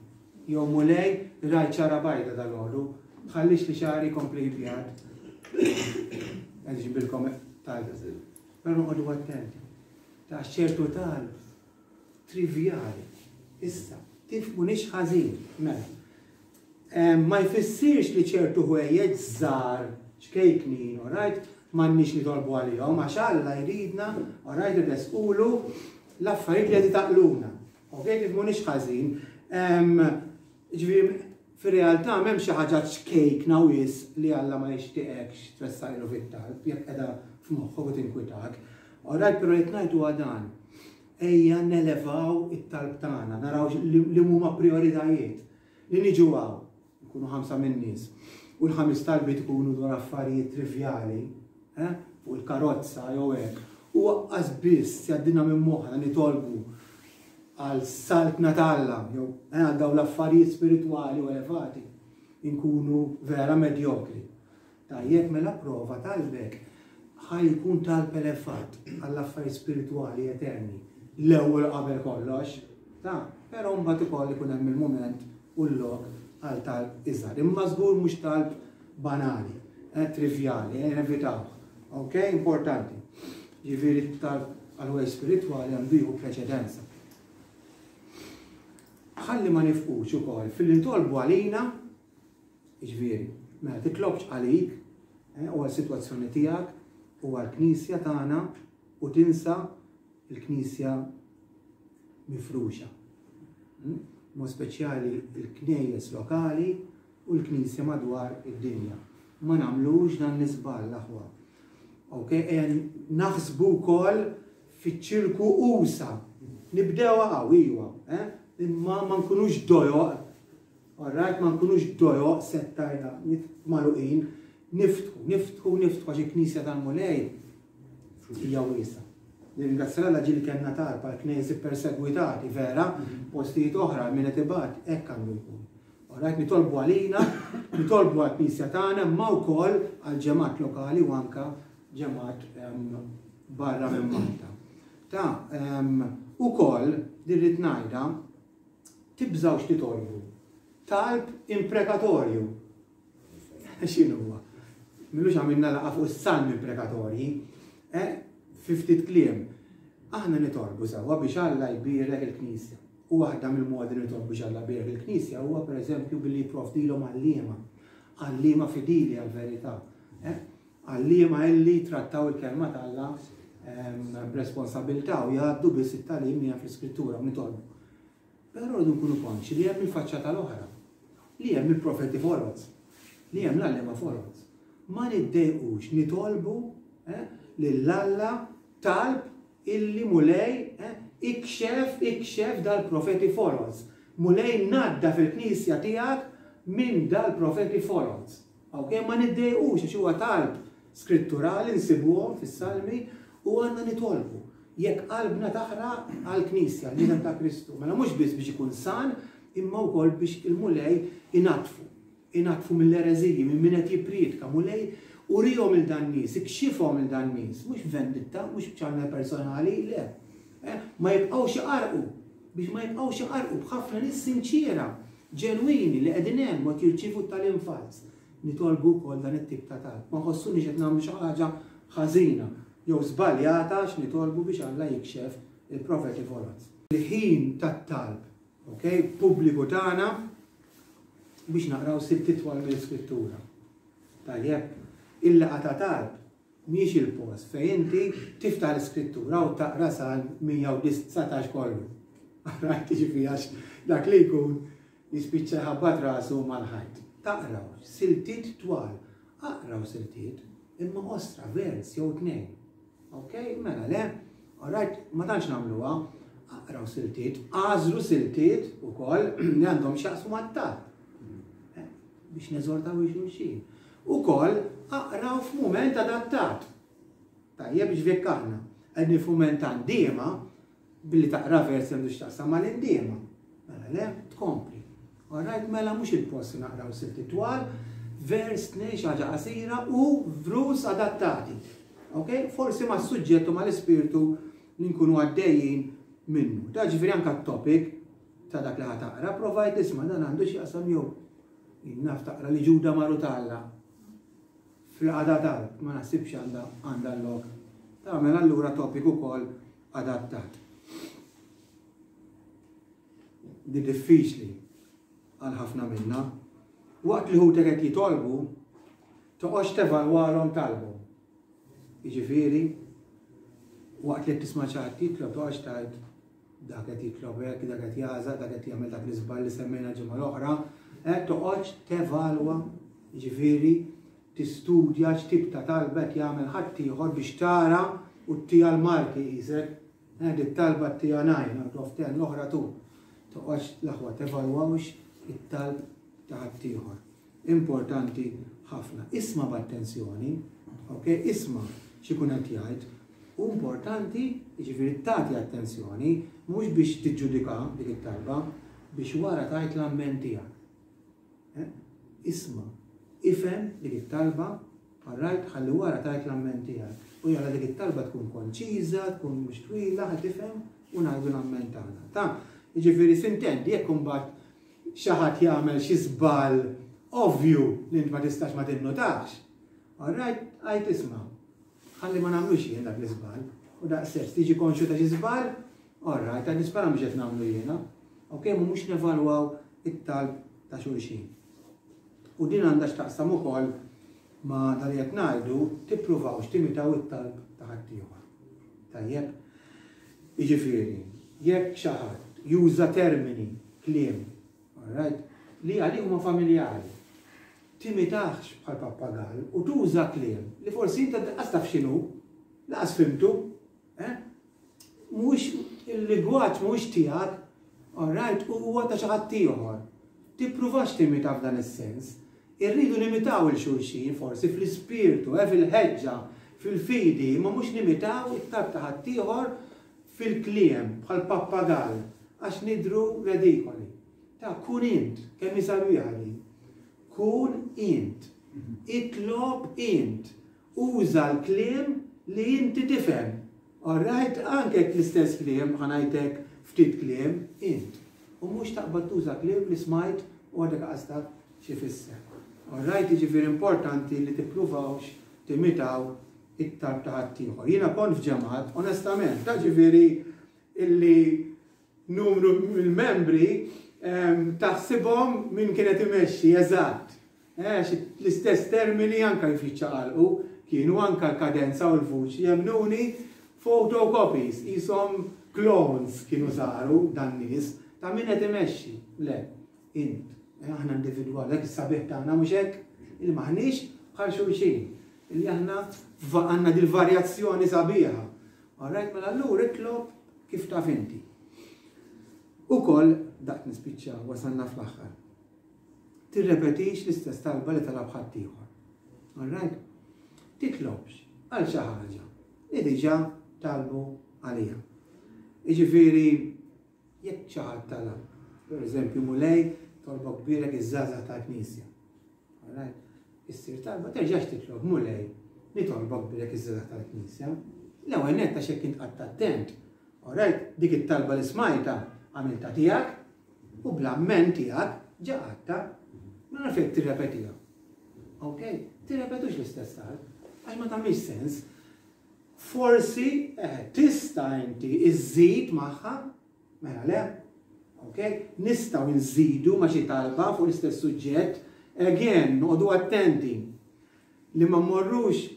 Jew Mulej, rajt xagħra bajda dalgħodu, tħallix li xagħri jkompli jibjad. Qed ġibilkom talb. Però noqogħdu attenti. Ta' ċertu talb trivjali. Issa, tifhmunix ħażin, mela. Ma jfissirx li ċertu ħwejjeġ żgħar, ċkejknin, alright, m'għandniex nitolbu għalihom, għax Alla jridna, alright, irresqulu l-affarijiet li qed itaqluna. Ok, tifhmunix ħażin. Ġifieri, fir-realtà m'hemm xi ħaġa ċkejkna wisq li Alla ma jixtieqekx tressaqlu fit-talb, jekk qiegħda f'moħħok u tinkwitak. Alright, però li qed ngħid huwa dan. Ejja nelevaw it-talb tagħna, naraw li huma prijoritajiet. Li niġu hawn, nkunu ħamsa min-nies, u l-ħames talbiet ikunu dwar affarijiet trivjali, eh, fuq il-karozza jew hekk, u aqqas biss jgħaddilna minn moħħna nitolbu għal saltna ta' Alla jew eh, għal dawn l-affarijiet spiritwali u elevati, inkunu vera medjokri. Tajjeb mela prova talbek ħa jkun talb elevat għall-affarijiet spiritwali eterni l-ewwel qabel kollox, ta' però mbagħad ukoll ikun hemm il-mument u l-lok għal talb iżgħar. Imma żgur mhux talb banali, eh, trivjali, eh, nevitawh. Ok, importanti. Ġifieri talb għal ħwejjeġ spiritwali għandu jieħu preċedenza. Ħalli ma nifqux ukoll fil-li ntolbu għalina Jiġifieri, mela titlobx għalik eh, u għal-sitwazzjoni tiegħek u għall-Knisja tagħna u tinsa l-Knisja mifruxa. Hmm? Mod speċjali l-knejjes lokali u l-Knisja madwar id-dinja. Ma nagħmlux dan l-iżball aħwa. Ok, naħsbu wkoll fiċ-ċirku usa. Nibdew hawn iwa, eh? imma ma nkunux dojoq Alright, ma nkunux dojoq settajna magħluqin, niftħu, niftħu, niftħu għax il-Knisja tal-Mulej hija wiesgħa. Nirringrazzja Alla ġieli kellna talb għal knejjes ippersegwitati, vera, postijiet oħra min qed ibati, hekk għandu jkun. Alright, nitolbu għalina, nitolbu għall-Knisja tagħna, imma wkoll għal ġemgħat lokali u anka ġemgħat ehm, barra minn Malta. Ta' ehm, ukoll din rrid ngħidha Tibżgħux titolbu. Talb imprekatorju. X'inhuwa? M'ilux għamilna laqgħa fuq is-salmi imprekatorji. Eh, fi ftit kliem. Aħna nitolbu sewwa biex Alla jbierek il-Knisja. U waħda mill-modi nitolbu biex Alla jbierek il-Knisja huwa pereżempju billi jipprovdilhom għalliema. Għalliema fidili għall-verità. Eh, għalliema illi trattaw il-kelma t'Alla ehm, b'responsabilità u jgħaddu biss it-tagħlim li hemm fl-Iskrittura u nitolbu. Però rridu nkunu konxi li hemm il-faċċata l-oħra, li hemm il-profeti foloz, li hemm l-għalliema foloz. Ma niddejqux nitolbu eh, lil Alla talb illi Mulej eh, ikxef ikxef dal-profeti foloz. Mulej naddaf il-knisja tiegħek minn dal-profeti foloz. Ok, ma niddejqux għax huwa talb skritturali nsibuhom fis-Salmi u għandna nitolbu. Jekk qalbna taħraq għall-Knisja, l-ġisem ta' Kristu, mela mhux biss biex ikun san, imma wkoll biex il-Mulej inaddfu. Inaddfu mill-ereżiji, minn min qed jippriedka. Mulej, urihom 'il dan nies, ikxifhom 'il dan nies, mhux b'venditta, mhux b'ċarna personali, le. Eh, ma jibqgħux iqarrqu, biex ma jibqgħux iqarrqu b'ħafna nies sinċiera, ġenwini li qegħdin hemm u qed jirċievu t-tagħlim falz. Nitolbu wkoll dan it-tip ta' talb. Ma nħossuniex qed nagħmlu xi ħaġa ħażina jew żbaljata għax nitolbu biex Alla jikxef il-profeti foloz. Il-ħin tat-talb, ok, pubbliku tagħna biex naqraw siltiet twal mill-Iskrittura. Tajjeb, il-laqgħa ta' talb mhijiex il-post fejn inti tiftaħ l-Iskrittura u taqra Salm 119 kollu. Right, jiġifieri għax dak li jkun jispiċċa jħabbat rasu mal-ħajt. Taqraw siltiet twal, aqraw siltiet, imma qosra, vers jew tnejn. Ok, mela le, alright, ma tantx nagħmluha, aqraw siltiet, għażlu siltiet ukoll li għandhom x'jaqsmu mat-talb. Eh, biex neżortaw xulxin. Ukoll aqraw f'mument adattat. Tajjeb biex vekk aħna qegħdin f'mument ta' ndiema, Billi taqra vers li għandu x'taqsam mal-indiema. Mela le, tkompli. Alright, mela mhux il-post li naqraw silti twal, vers tnejn xi ħaġa qasira u vrus adattati. Ok? Forsi ma' suġġett u mal-ispirtu li nkunu għaddejjin minnu. Da ġifieri anka t-topic ta' dak li ħa taqra, provajt isma' dan għandu x'jaqsam jew naf taqra li ġuda maru talla. Fil-qagħda tal, ma naħsibx għandha għandha l-lok. Tagħmel allura topic ukoll adattat. Di diffiċli għal ħafna minna. Waqt li ħutek qed jitolbu, toqgħodx tevalwalhom talbhom. Jiġifieri, waqt li qed tisma' xi ħadd jitlob toqgħodx tgħid dak qed jitlob hekk, dak qed jagħżaq, dak qed jagħmel dak l-iżball li semmejna l-ġimgħa l-oħra, eh, toqgħodx tevalwa, jiġifieri tistudja x'tip ta' talba qed jagħmel ħaddieħor biex tara u ttiha l-marki qisek. Eh, dit talba ttiha 9 out of 10, l-oħra 2. Toqgħodx l-aħwa tevalwawx it-talb ta' ħaddieħor. Importanti ħafna. Isma' b'attenzjoni, ok? Isma' x'ikun qed jgħid. U importanti, jiġifieri tagħti attenzjoni, mhux biex tiġġudika dik it-talba, biex wara tgħid l-ammen tiegħek. Eh? Isma', ifhem dik it-talba, alright, ħalli wara tgħid l-ammen tiegħek. U jalla dik it-talba tkun konċiża, tkun mhux twila, ħa tifhem u ngħidu l-ammen tagħna. Ta' jiġifieri sintendi jekk imbagħad xi ħadd jagħmel xi żball ovvju li int ma tistax ma tinnutax, alright, għid isma' ħalli ma nagħmlux jien dak l-iżball. U daqshekk tiġi konxju ta' xi żball, alright, għad nispera mhux qed nagħmlu jiena. Ok, ma mhux nevalwaw it-talb ta' xulxin. U din għandha x'taqsam ukoll ma' dan li qed ngħidu, tippruvawx timitaw it-talb ta' ħaddieħor. Tajjeb? Jiġifieri, jekk xi ħadd juża termini, kliem, alright, li għalih huma familjari, timitahx bħal pappagall u tuża kliem li forsi inti lanqas taf x'inhu, lanqas fhimtu, eh? Mhuwiex il-lingwaġġ mhuwiex tiegħek, alright, u huwa ta' xi ħadd ieħor. Tippruvax timita f'dan is-sens. Irridu nimitaw 'il xulxin forsi fl-ispirtu, eh, fil-ħeġġa, fil-fidi, imma mhux nimitaw it-talb ta' ħaddieħor fil-kliem bħal pappagall għax nidhru redikoli. Ta' kun int, kemm hi sabiħa din. Kun int. Itlob int. Uża l-kliem li inti tifhem. Alright, anke jekk l-istess kliem, ħa ngħid hekk, ftit kliem, int. U mhux taqbad tuża kliem li smajt u għadek qas taf x'ifisser. Alright, jiġifieri importanti li tippruvawx timitaw it-talb ta' ħaddieħor. Jiena kont f'ġemgħat, onestament, ta' ġifieri illi numru mill-membri taħsibhom min kien qed imexxi eżatt. Għax l-istess termini anke kif jiċċaqalqu kienu anke l-kadenza u l-vuċi jemmnuni photocopies qishom clones kienu saru dan-nies ta' min qed imexxi. Le, int. Aħna individwali, dak is-sabiħ tagħna mhux hekk? Illi m'aħniex bħal xulxin. Illi aħna għandna dil-varjazzjoni sabiħa. All right, mela allura itlob kif taf inti. Ukoll daqt nispiċċa wasalna fl-aħħar. Tirrepetix l-istess talba li talab ħaddieħor. All right? Titlobx għal xi ħaġa li diġà talbu għaliha. Jiġifieri jekk xi ħadd talab, pereżempju Mulej tolbok bierek iż-żgħażagħ tal-Knisja. All right? Issir talba terġax titlob Mulej nitolbok bierek iż-żgħażagħ tal-Knisja. L-ewwel nett għax jekk int qatt attent, all right, dik it-talba li smajta għamilta tiegħek, U bl-ammen tiegħek ġa għadta. Mela għalfejn tirrepetiha. Ok? Tirrepetux l-istess talb, għax ma tagħmilx sens. Forsi eh, tista' inti iżżid magħha, mela le, ok? Nistgħu nżidu ma' xi talba fuq l-istess suġġett, again, noqogħdu attenti li ma mmorrux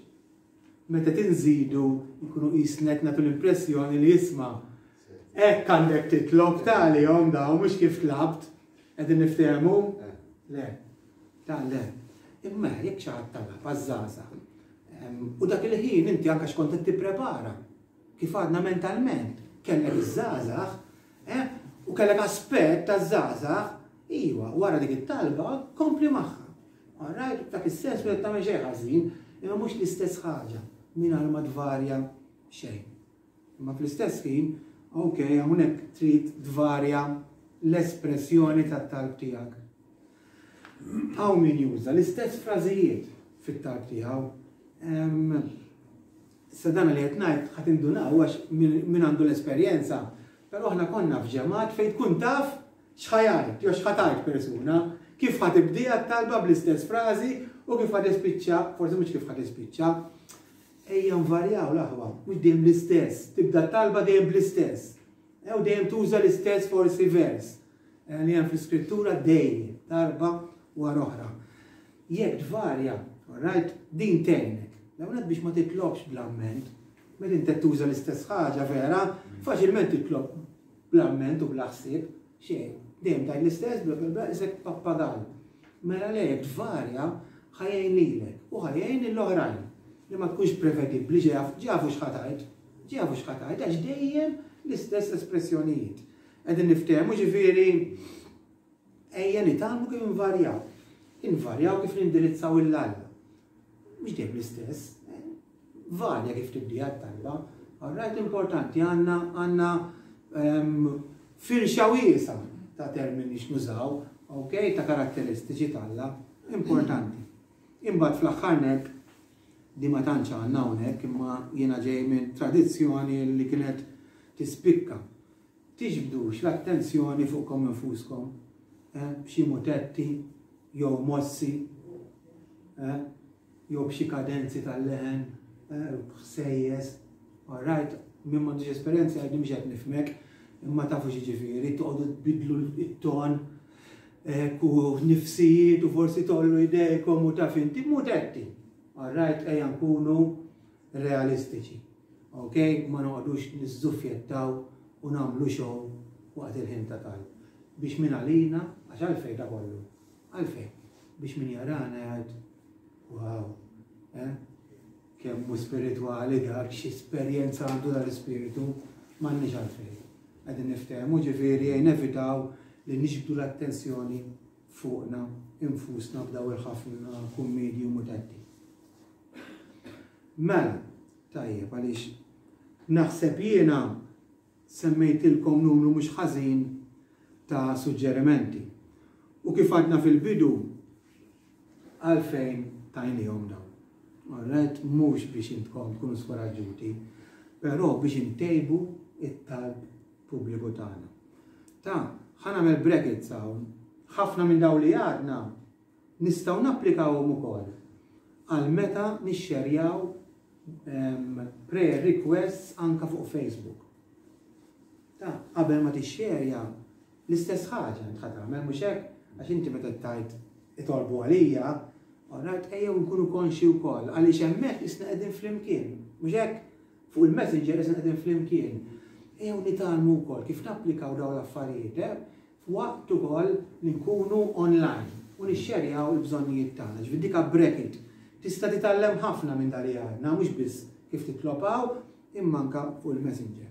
Meta tinżidu nkunu qisna qed nagħtu l-impressjoni li isma' Hekk għandek titlob tagħlihom dawn mhux kif tlabt. Qegħdin niftehmu? Le. Ta' le. Imma jekk xi ħadd talab għaż-żgħażagħ. U dak il-ħin inti anke x'kont qed tipprepara. Kif għadna mentalment, kellek iż-żgħażagħ, eh, u kellek aspett taż-żgħażagħ, iwa, wara dik it-talba kompli magħha. All right, dak is-sens ma tagħmel xejn ħażin, imma mhux l-istess ħaġa mingħajr ma tvarja xejn. Imma fl-istess ħin, ok, hawnhekk trid tvarja l-espressjoni tat-talb tiegħek. Hawn min juża l-istess frażijiet fit-talb tiegħu. Issa dan li qed ngħid ħa tindunaw għax min għandu l-esperjenza, però aħna konna f'ġemgħat fejn tkun taf x'ħa jgħid jew x'ħa tgħid persuna, kif ħa tibdieha t-talba bl-istess frażi u kif ħa tispiċċa, forsi mhux kif ħa tispiċċa. Ejja nvarjaw l-aħwa, mhux dejjem l-istess, tibda t-talba dejjem bl-istess. Jew dejjem tuża l-istess forsi vers eh, li hemm fl-iskrittura dejjem darba wara oħra. Jekk tvarja, alright, din tgħinek. L-ewwel biex ma titlobx bl-amment. Meta inti tuża l-istess ħaġa vera, faċilment titlob bl-amment u bla ħsieb, xejn. Dejjem tgħid l-istess, bla bla bla, isek pappagall. Mela le jekk tvarja, ħa jgħin lilek u ħa jgħin lill-oħrajn. Li ma tkunx prevedibbli ġa jafu x'ħa tgħid. Ġa jafu x'ħa tgħid għax dejjem l-istess espressjonijiet. Qegħdin niftehmu ġifieri Ejja nitgħallmu kif invarjaw. Invarjaw kif nindirizzaw 'il Alla. Mhux dejjem l-istess. Varja kif tibdiha t-talba. All right, importanti għandna għandna ehm, firxa wiesa ta' termini x'nużaw, ok, ta' karatteristiċi t'Alla, importanti. Imbagħad fl-aħħar nett di ma tantx għandna hawnhekk imma jiena ġej minn tradizzjoni li kienet tispikka Tiġbdux l-attenzjoni fuqkom infuskom b'xi mutetti jew mossi jew b'xi kadenzi tal-leħen, ħsejjes. All right, min m'għandux esperjenza jgħidli mhux qed nifhmek, imma tafu x'jiġifieri, toqgħodu tbiddlu t-ton u nifsijiet u forsi tgħollu jdejkom u taf inti mutetti. All right, ejja nkunu realistiċi. Ok, ma noqogħdux niżżuffjettaw u nagħmlu show waqt il-ħin ta' talb. Biex min għalina, għax għalfejn da kollu? Għalfejn? Biex min jarana jgħid, wow, eh? Kemm hu spiritwali dak, x'esperjenza għandu dal-ispiritu, m'għandniex għalfejn. Qegħdin niftehmu ġifieri ejja nevitaw li niġbdu l-attenzjoni fuqna infusna b'daw il-ħafna kummedji u mutetti. Mela, tajjeb għaliex naħseb jiena semmejtilkom numru mhux ħażin ta' suġġerimenti. U kif għadna fil-bidu, għalfejn tajnihom dawn. Alright, mhux biex intkom tkunu skoraġġuti, però biex intejbu it-talb pubbliku tagħna. Ta' ħa nagħmel brackets hawn, ħafna minn dawn li għadna Nistgħu napplikawhom ukoll għal meta nixxerjaw prayer requests anka fuq Facebook. Ta' qabel ma tixxerja l-istess ħaġa int ħa tagħmel mhux hekk? Għax inti meta tgħid itolbu għalija, alright, ejjew nkunu konxi wkoll għaliex hemmhekk isna qegħdin flimkien, mhux hekk? Fuq il-messenger isna qegħdin flimkien. Ejjew nitgħallmu wkoll kif napplikaw dawn l-affarijiet, eh? F'waqt ukoll li nkunu online u nixxerjaw il-bżonnijiet tagħna. Ġifieri dik bracket. Tista' titgħallem ħafna minn dak li għadna, mhux biss kif titlob hawn, imma anke fuq il-messenger.